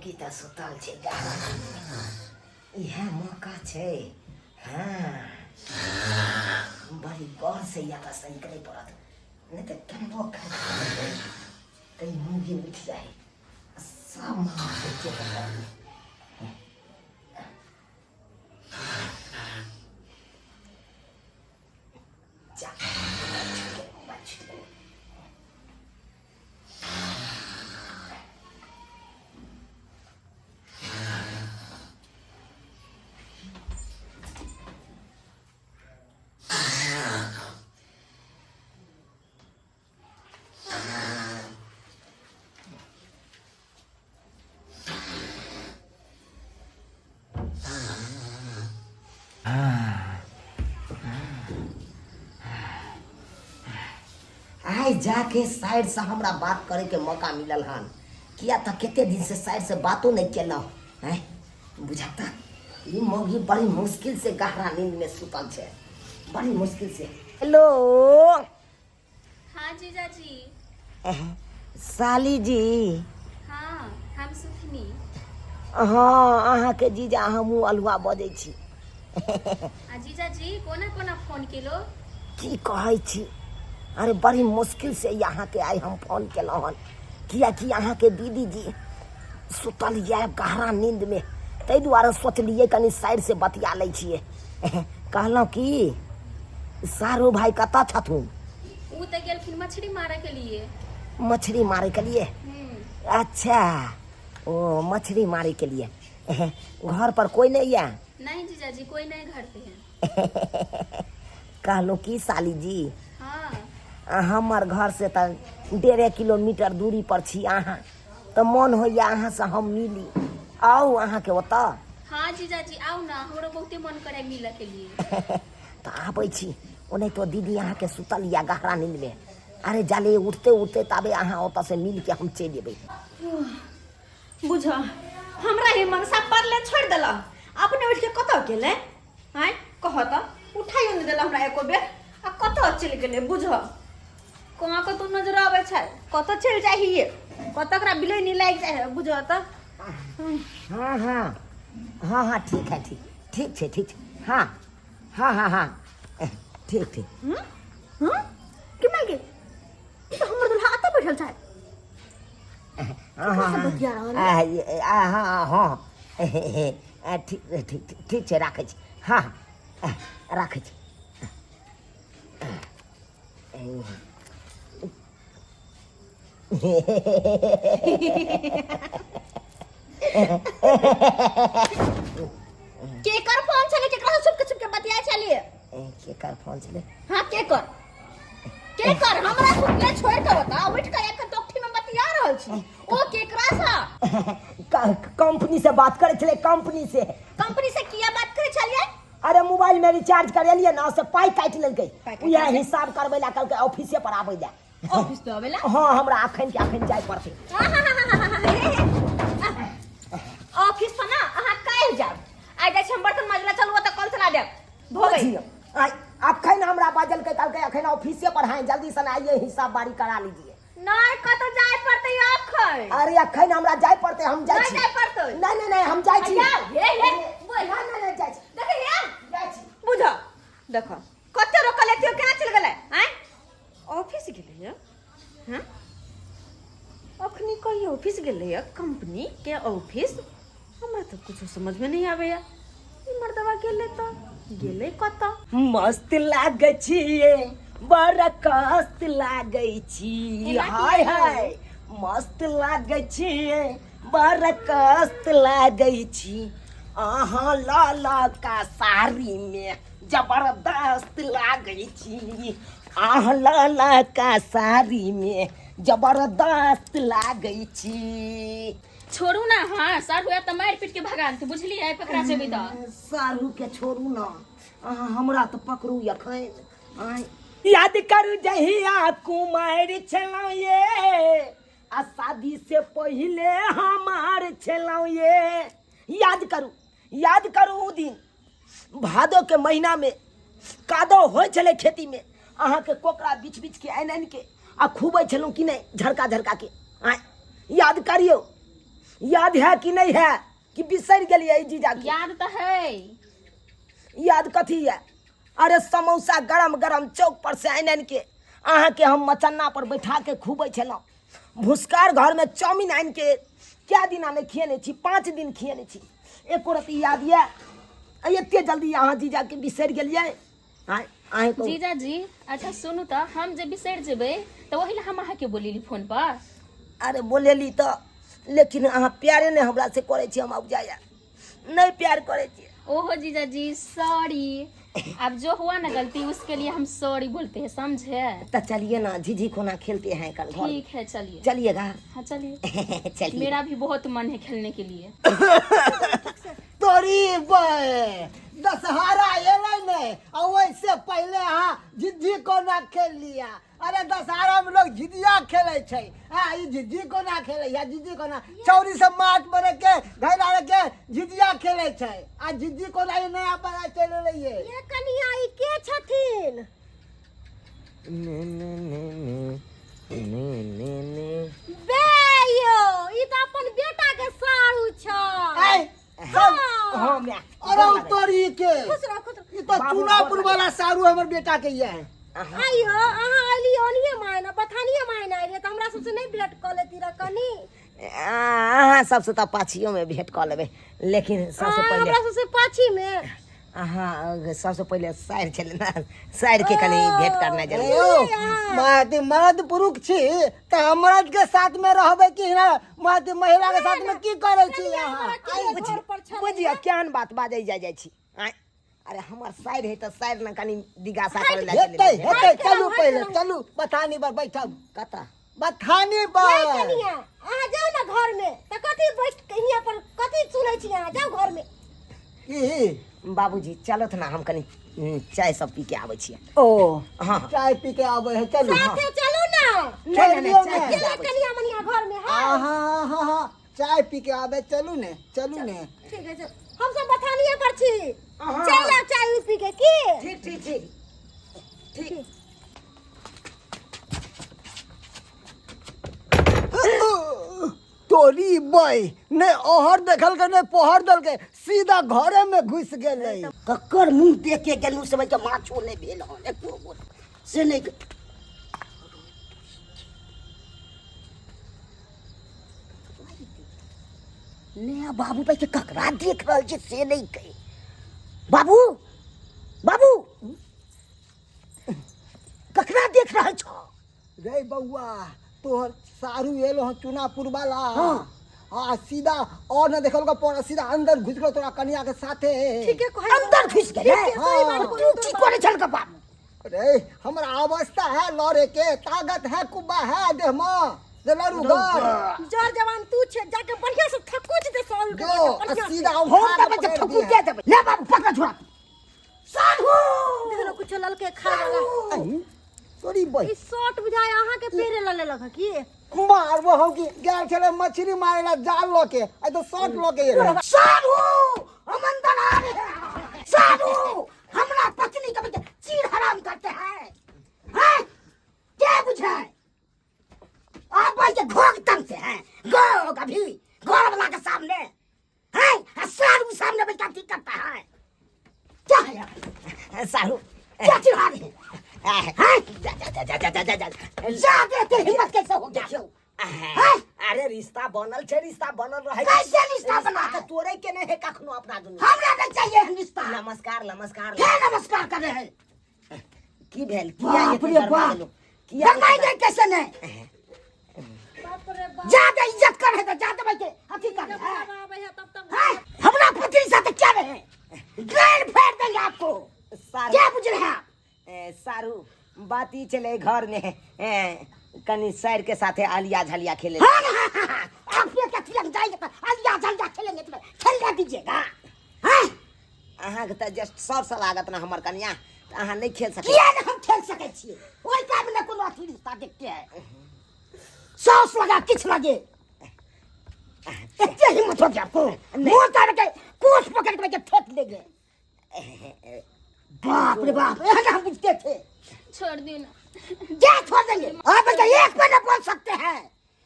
मौगी तऽ सुतल छै गहरा इएह मौका छै। हँ, बड़ी गौरसँ या तऽ सही करै पड़त, नहि तऽ केनबो खाइ तऽ ई मौगी उठि जाइ सब मामा के पकड़। जा, मोबाइल छुटि गेलै, मोबाइल छुटि गेलै। आइ जाके साइड से हमरा बात करे के मौका मिलल हन, किया तऽ कते दिन से साइड से बातो नहीं केलहुँ हैं। बुझाता ई मौगी बड़ी मुश्किल से गहरा नींद में सुतल छै, बड़ी मुश्किल से। हेलो। हाँ जीजाजी। साली जी। हाँ, हम सुथनी। हाँ, अहाँके जीजा हमहूँ अलुआ बजै छी। आ जीजाजी, कोना कोना फोन केलो? की कहै छी, अरे बड़ी मुश्किल से अहाँके आइ हम फोन केलहुँ हन, कियाकि अहाँके दीदी जी सुतल यऽ गहरा नींदमे, ताहि दुआरे सोचलियै कनि साइडसँ बतिया लै छियै। कहलहुँ की, सारू भाई कतऽ छथुन? ऊ तऽ गेलखिन मछली मारे के लिए। मछली मारे के लिए? अच्छा, ओ मछली मारे के लिए। घर पर कोई नहीं है? नहीं जीजाजी, कोई नहीं घर पे है। कहलहुँ की साली जी, हाँ। हमर घर से तऽ 1.5 किलोमीटर दूरी पर छी अहाँ, तऽ मन होइए अहाँसँ हम मिली। आउ अहाँके ओतऽ? हाँ जीजाजी, आउ ना, हमरो बहुते मन करे मिले के लिए। तऽ आबै छी। ओनाहितो दीदी अहाँके सुतल यऽ गहरा नींदमे। अरे जाले उठते उठते ताबे अहाँ ओतऽसँ मिलके हम चलि एबै। बुझ, हमरा ही मनसा पड़ले छोड़ि देला, अपने उठि के कतऽ गेलै? आँय, कह तऽ, उठाइयो नहि देला हमरा एको बेर, आ कतऽ चलि गेलै? बुझ, कहाँ कतौ नजर आबै छै, कतऽ चलि जाइ हियै, कतऽ एकरा बिलैनी नहि लागि जाइ है, बुझ तऽ। हाँ हाँ हाँ हाँ, ठीक है, ठीक ठीक छै, ठीक छै। हाँ हाँ हाँ हाँ, ठीक ठीक। हँ के माय गे, ई तऽ हमर दुल्हा अतऽ बैठल छै। हाँ हाँ। से बतिया रहल? हाँ हाँ, ठीक ठीक ठीक छै, राखै छी। हाँ, राखै छी। केकर फोन छलै? केकरा से छुपके छुपके बतिया छलियै? केकर फोन छलै? हाँ, केकर केकर? हमरा सुतले छोड़ के बता उठ के एक तोखी में बतिया रहल छी, ओ केकरा से? कंपनी से बात करै छलै, कंपनी से। कंपनी से किया बात करै छलियै? अरे मोबाइल में रिचार्ज करेलियै ना, से पाई काटि लेलकै। पाइ काटि उएह लेलकै? हिसाब करबै लए कहलकै ऑफिसे पर आबै लए। ऑफिस पे आवेला? हाँ, हमरा अखन के अखन जाय पड़तै। ऑफिस पर ना अहाँ काल्हि जायब, आइ जाइ छी हम बर्तन माजला। चलू, ओतऽ कल चला देब, धोबै। बुझियौ, आइ अखन हमरा बजलकै, कहलकै अखन ऑफिसे पर हैं, जल्दी से आइए, हिसाब बारी करा लीजिए। नहीं, कतौ जाय पड़तै अखन। अरे अखन हमरा जाय पड़तै, हम जाइ नहीं छी। जाय पड़तै। नहीं नहीं नहीं, हम जाइ छी। जाओ, हे हे बोल। नहीं नहीं नहीं, जाइ छी। देखे हे। जाइ छी। बुझ, देखो कते रोकल एतियो, केना चलि गेलै? आँय, ऑफिस गेलै यऽ? हाँ, अखनी कहियो ऑफिस गेलै यऽ? कंपनी के ऑफिस? हमरा तऽ कुछो समझ में नहीं आबैया, ई मर्दवा गेलै तऽ गेलै कतऽ? मस्त लागै छियै, बड़ा कस्त लागै छी। एना किया हाय यौ? हाय, मस्त लागै छियै, बड़ा कस्त लागै छी। अहाँ लाल का साड़ी में जबरदस्त लागै छी। अहाँ लाल का साड़ी में जबरदस्त लागै छी। छोड़ू ना। हाँ सर हुआ तऽ मारि पीट के भगा देतै, बुझलियै? पकड़ा जेबै तऽ। सारू के छोड़ू ना, अहाँ हमरा तऽ पकड़ू एखन। आँय, याद करू जहिया कुमारि छलहुँ ये, आ शादी से पहिले हमार छलहुँ ये। याद करू, याद करू उ दिन, भादो के महीना में कादो होइ छलै खेती में, अहाँके कोकरा बीछ बीछ के आनि आनि के आ खुबै छलहुँ कि नहि, झरका झरका के? आँय, याद करियौ, याद है कि नहीं है कि बिसरि गेलियै ई जीजा के? याद तऽ है। याद कथी है? अरे समोसा गरम गरम चौक पर से आनि आनि के अहाँके हम मचन्ना पर बैठा के खुबै छलहुँ। भुसकार घर में चाउमिन आनि के क्या दिना नहि खियेने छी, 5 दिन खियेने छी, एको रत्ती याद यऽ? आ एते जल्दी अहाँ जीजाके बिसरि गेलियै? आँय, अहें कहू। जीजाजी अच्छा सुनू तऽ, हम जे बिसरि जेबै तऽ ओहि लए हम अहाँके बोलेली फोन पर? अरे बोलेली तऽ, लेकिन अहाँ प्यारे नहि हमरा से करै छी, हम उपजाया नहीं प्यार करे छी। ओहो जीजाजी सॉरी, अब जो हुआ ना गलती उसके लिए हम सॉरी बोलते हैं, समझे? तो चलिए ना, झिझी कोना खेलते हैं कल घर। ठीक है चलिए। चलिएगा? हाँ चलिए। चलिए। मेरा भी बहुत मन है खेलने के लिए। तोरी बे दशहरा एलै ने, आ ओहिसे पहिले अहाँ झिझी कोना खेल लिया। अरे दशहरा में लोग झिझिया खेले छै, आ ई झिझी कोना खेले या झिझी कोना चौरी सब माछ मरे के घैला के झिझिया खेले छै, आ झिझी कोना ई नया बना चल रही है। ये कनिया ई के छथिन? ने ने ने ने ने ने ने बे यौ, ई तऽ अपन बेटा के साड़ू छ। आय हाँ। हाँ मैं। अरे उ तोरी के खुश रह, खुश रह। ई तो बाबू चूनापुर गोर वाला सारू हमर बेटा के ये है। आइयो अहाँ अयली ओनिये मायना बथानिये मायना अयलियै तऽ हमरा सबसे नहि भेंट कऽ लेती रह कनी? अहाँ सबसे तऽ पाछियो में भेंट कऽ लेबै, लेकिन सबसे अहाँ पहिले हमरा सबसे पाछी में अहाँ सबसे पहिले साइर छलै ने, साइर के कनी भेंट करनाइ जरूरी। यौ, माटी मर्द पुरुष छी तऽ मर्द के साथ में रहबै कि ना माटी महिला के साथ में की करै छी अहाँ? बुझियौ केहन बात बाजै जाइ जाइ छी। आँय, अरे हमर साइर है तऽ साइर ने कनी दिगासा करै लए हेतै चलि हेतै, चलू पहिले चलू बथानी पर बैठब। कतऽ? बथानी पर। कनिया अहाँ जाउ ने घर में, तऽ कथी बैठ के हियाँ पर कथी सुनै छी अहाँ? जाउ घर में। की बाबूजी चलत ना, हम कनी चाय सब पी के आबै छियै। ओ हाँ। चाय पी के आबै है, चलू। साथे चलू ना। नहि नहि नहि, चाय पी के गेलै आबै छी। कनिया मनिया घर में। हाँ हाँ हाँ हाँ, चाय पी के आबै, चलू ने चलू ने। ठीक है, चल। हम सब बथानिये पर छी, हाँ। चलि आउ चाय उय पी के की? ठीक ठीक ठीक ठीक। तोरी बै ने ओहर देखल के ने पोहर देलके, सीधा घरे में घुस गेलै। ककर मुंह देख के गेलहुँ से के माछो नहि भेल हन एको गो से नहि। ने बाबू भाई के ककरा देख रहल छै से नहि कहि। बाबू बाबू ककरा देख रहल छौ? रे बौआ, तोहर सारू एलो हँ चुनापुर वाला। हाँ। हाँ, सीधा और न देखल का पर सीधा अंदर घुस गेलो तोरा कनिया के साथे। ठीके कहै। अंदर घुस गेलै? ठीके, सही बात तू बोलू। की करै छल का बाबू? रे हमरा अवस्था है लड़े के, ताकत है, कुब्बा है देह में जे लड़ू गर। जर जवान तू छे, जाके बढ़िया से थकुच दे सारू के। जो बढ़िया से। सीधा हम उठा तऽ के बच्चा पकड़ थकुच दिया। दे देबै। ले बाबू पकड़ छोड़ा साधु। देखो ना कुछो ललके खाय वाला। अहीं, तोरी बै ई शर्ट बुझाय अहाँ के पेरे ला लेलक की? मारबो हम की गेल छले मछली मारे ला जाल ल के, आ तो शर्ट ल के एलै। साधु हम अंदर आ रहे हैं। साधु हमरा पत्नी के बच्चे चीर हराम करते हैं। हैं? क्या बुझाए आप भाई के घोग तंग से हैं घोग अभी घर वाला के सामने हैं, आ सारू सामने बैठा की करता है क्या है यार? सारू क्या चिढ़ा रहे हैं? हैं? जा जा जा जा जा जा जा जा देते हिम्मत कैसे हो गया? हैं? अरे रिश्ता बनल छै, रिश्ता बनल रहे। कैसे रिश्ता बना के तोड़े के नहीं है कखनो अपना दुनिया। हमरा नहीं चाहिए है रिश्ता। नमस्कार नमस्कार। क्या नमस्कार कर रहे हैं? की भेल? किया बाप एते रे गरमा बाप। गेलहुँ? किया गरमाइ गए कैसे नहीं? बाप रे बाप। ज्यादा इज्जत कर है तो ज्यादा भाई के अथी कर जब है। बाप आबै है तब तब हैं? हमरा पत्नी साथ क्या रहे ग्रैंड फेर देंगे आपको। क्या बुझ रहे हैं आप? सारू बात ही चले घर में कनी सैर के साथे आलिया झलिया खेले। हाँ, हाँ, हाँ, हाँ। आप ये क्या थियन जाएंगे तो आलिया झलिया खेलेंगे, तुम्हें खेलने दीजिएगा। हाँ? अहाँ के तऽ जस्ट सबसँ लागत ना हमर कनिया, तऽ अहाँ नहि खेल सकै। किया नहि हम खेल सकै छियै? ओहि टाइम ने कोनो अथी रिश्ता देखते है, सॉस लगा किछ लगे। एते हिम्मत हो गया आपको? मुंह तार के कोस पकड़ के ठोक देंगे। बाप रे बाप, एहन हम बुझते थे। छोड़ दियो ना। क्या छोड़ देंगे? आप तो एक पे न बोल सकते हैं।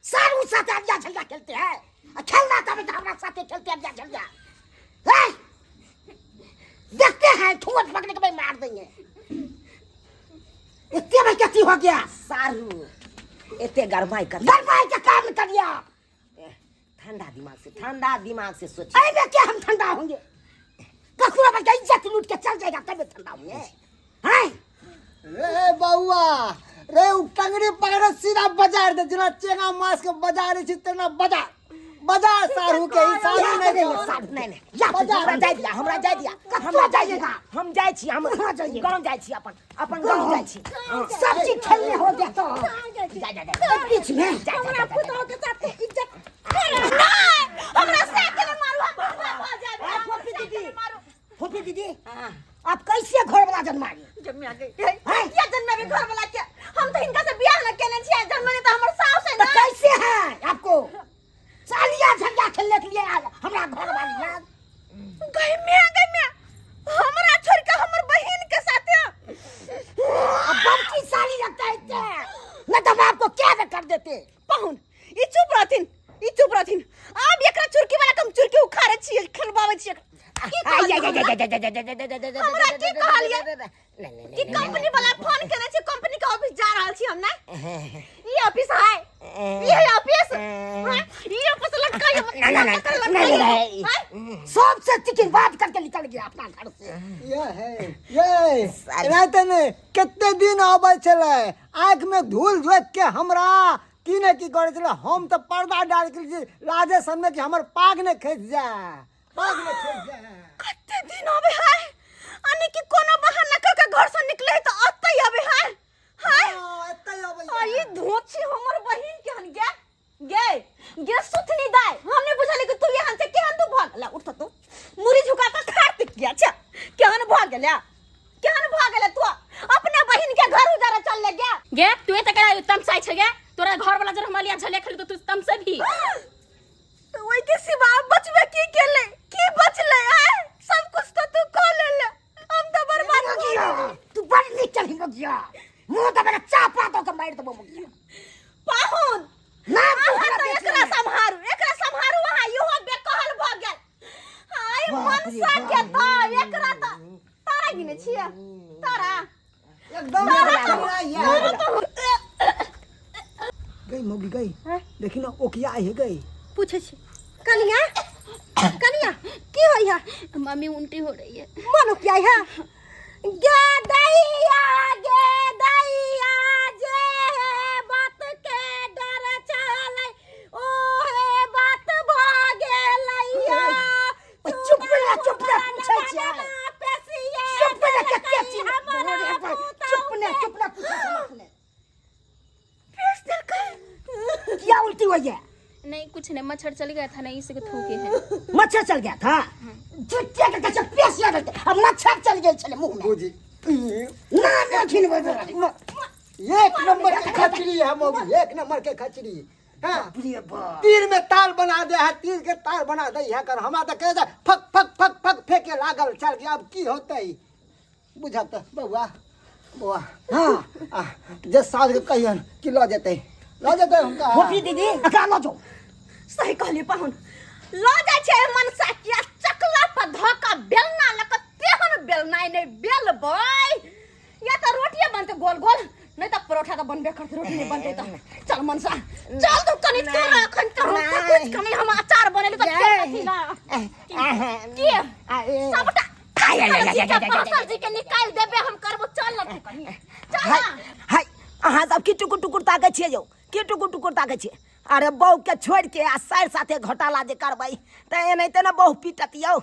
सारू साथ आलिया झलिया खेलते हैं, खेलना तो खेलते खेलते अब जा चल जा हैं? देखते हैं ठूंठ पकड़ के भाई मार देंगे। इतने में कैसी हो गया सारू, इतने गरमाई कर गरमाई के काम करिया। ठंडा दिमाग से, ठंडा दिमाग से सोच। अरे क्या हम ठंडा होंगे? कखुरा बच्चा इज्जत लूट के चल जाएगा तब ठंडा होंगे हैं? रे बउआ रे, उ टंगड़ी पकड़ सीधा बाजार दे, जेना चेंगा मास के बाजार छी तेना बाजार बाजार सारू के ही सारू नहीं नहीं सारू नहीं नहीं या हमरा जाय दिया, हमरा जाय दिया, हमरा जाइएगा, हम जाय छी, हम गांव जाय छी, अपन अपन गांव जाय छी। सब चीज खेलने हो गया तो जा जा जा बीच में हमरा पुतोह के साथ इज्जत नहीं, हमरा साथ ने मारू, हम भुआ जाए। फूफी दीदी, फूफी दीदी, आप कैसे घर वाला जन्माई जन्म गई ये जन्म भी घर वाला के, हम तो इनका से बियाह न केने छियै, जन्म ने तो हमर सास है तो ना। कैसे है आपको सालिया झंडा खेलने के लिए आया हमरा घर वाली याद गई मिया, गई मिया, हमरा छोड़ के हमर बहिन के साथे। अब बड़की साली लगता है इतने, न तो हम आपको क्या न कर देते। पाहुन ई चुप रहथिन, ई चुप रहथिन। आब एकरा चुरकी वाला कम चुरकी उखाड़े छियै, खेलबाबै छियै। की कहलियै हमरा? की कहलियै? कि कंपनी वाला फोन केने छै, कंपनी के ऑफिस जा रहल छी हम ने। ई ऑफिस है, ई है ऑफिस, हां ई ऑफिस लटकाई हम। ना ना ना नहीं नहीं, सबसे चिकन बात करके निकल गया अपना घर से। ये है ये एनाहिते ने कते दिन अबै छलै, आँखि में धूल झोंकि के हमरा की ने की करै छलै। हम तऽ पर्दा डाल के लाजे सनमे कि हमर पाग ने खसि जाय, पाग ने खसि जाय। कते दिन अबै है, अने कि कोनो बहाना कर के घर से निकले तो अतै अबै है। हाय हाँ, एतै अबै आ ई धोछी हमर बहिन के हन गे गे गे सुथनी दाय, हम नहीं बुझली कि तू यहाँ से केहन तू भग गेला। उठ तू मुरी झुका के खाट तिक गया छे, केहन भग गेला, केहन भग गेला तू अपने बहिन के घर उजारा चल ले गया। गे तू त करा तमसाइ छै गे, तोरा घर वाला जर हम लिया झले खेल तो तू तमसे भी तो वही के सिवा बचबे की केले, की बचले आए, सब कुछ तो तू खो ले ले, हम तो बर्बाद हो गया। तू बड़ नीक चल मुखिया, मुंह तो मेरा चापा तो के मार देबो मुखिया। पाहुन ना तू अहाँ हमरा तो देख एकरा ले। सम्हारू, एकरा सम्हारू, अहाँ इहो बेकहल भऽ गेल। हाय बाप रे मनसा के बाप। तऽ एकरा तऽ तारा गिने छियै, तारा एकदम तारा यार गई मौगी गई, देखी ना ओकिया है गई। पूछे छी कनिया, कनिया की होई है? मम्मी उल्टी हो रही है। मन ओकिया है गे दैया, गे दैया जे हे बात के डर चलै ओ हे बात भ गेलैया। चुप ना, चुप ना, पूछै छियै। चुप ना, कते छी चुप ना, चुप ना, पूछै छियै अपने। क्या उल्टी हुई है? नहीं कुछ नहीं, मच्छर चल गया था ना इसी को थूके है। मच्छर चल गया था? झुट्टिया के कैसे पेशिया रहते, अब मच्छर चल गए छले मुंह में। बूझी ना ना खिनबै तोरा। एक नंबर के खचड़ी है मौगी, एक नंबर के खचड़ी। हाँ। प्रिय बाप। तीर में ताल बना दे है, तीर के ताल बना दे है कर हमरा तऽ कहे फक फक फक फक फेंके लागल चल गया। अब की होतै बुझत बौआ, बौआ। हाँ, आ, जे साँझ के कहियन कि लऽ जेतै, लऽ जेतै हुनका। फोफी दीदी एकरा लऽ जाउ। सही कहली पाहुन, लऽ जाइ छै मनसा किया चकला पर धऽ कऽ बेलना लऽ कऽ तेहन बेलना नहि बेलबै, या तऽ रोटिए बनतै गोल गोल, नहि तऽ परोठा तऽ बनबे करतै, रोटी नहि बनतै तऽ। चल मनसा चल, तू कनि तोरा एखन तऽ हम कुछ कनि हम अचार बनेली तऽ खेलती ना की सबटा पास्टर जी के निकालि देबे हम करबो। चल ना तू कनि, चल ना। हाय अहाँ सब की टुकुर टुकुर ताकै छियै यौ, की टुकुर टुकुर ताकै छियै? अरे बहू के छोड़ के आ साइर साथे घोटाला जे करबै तऽ एनाहिते ने बहू पीटत यौ।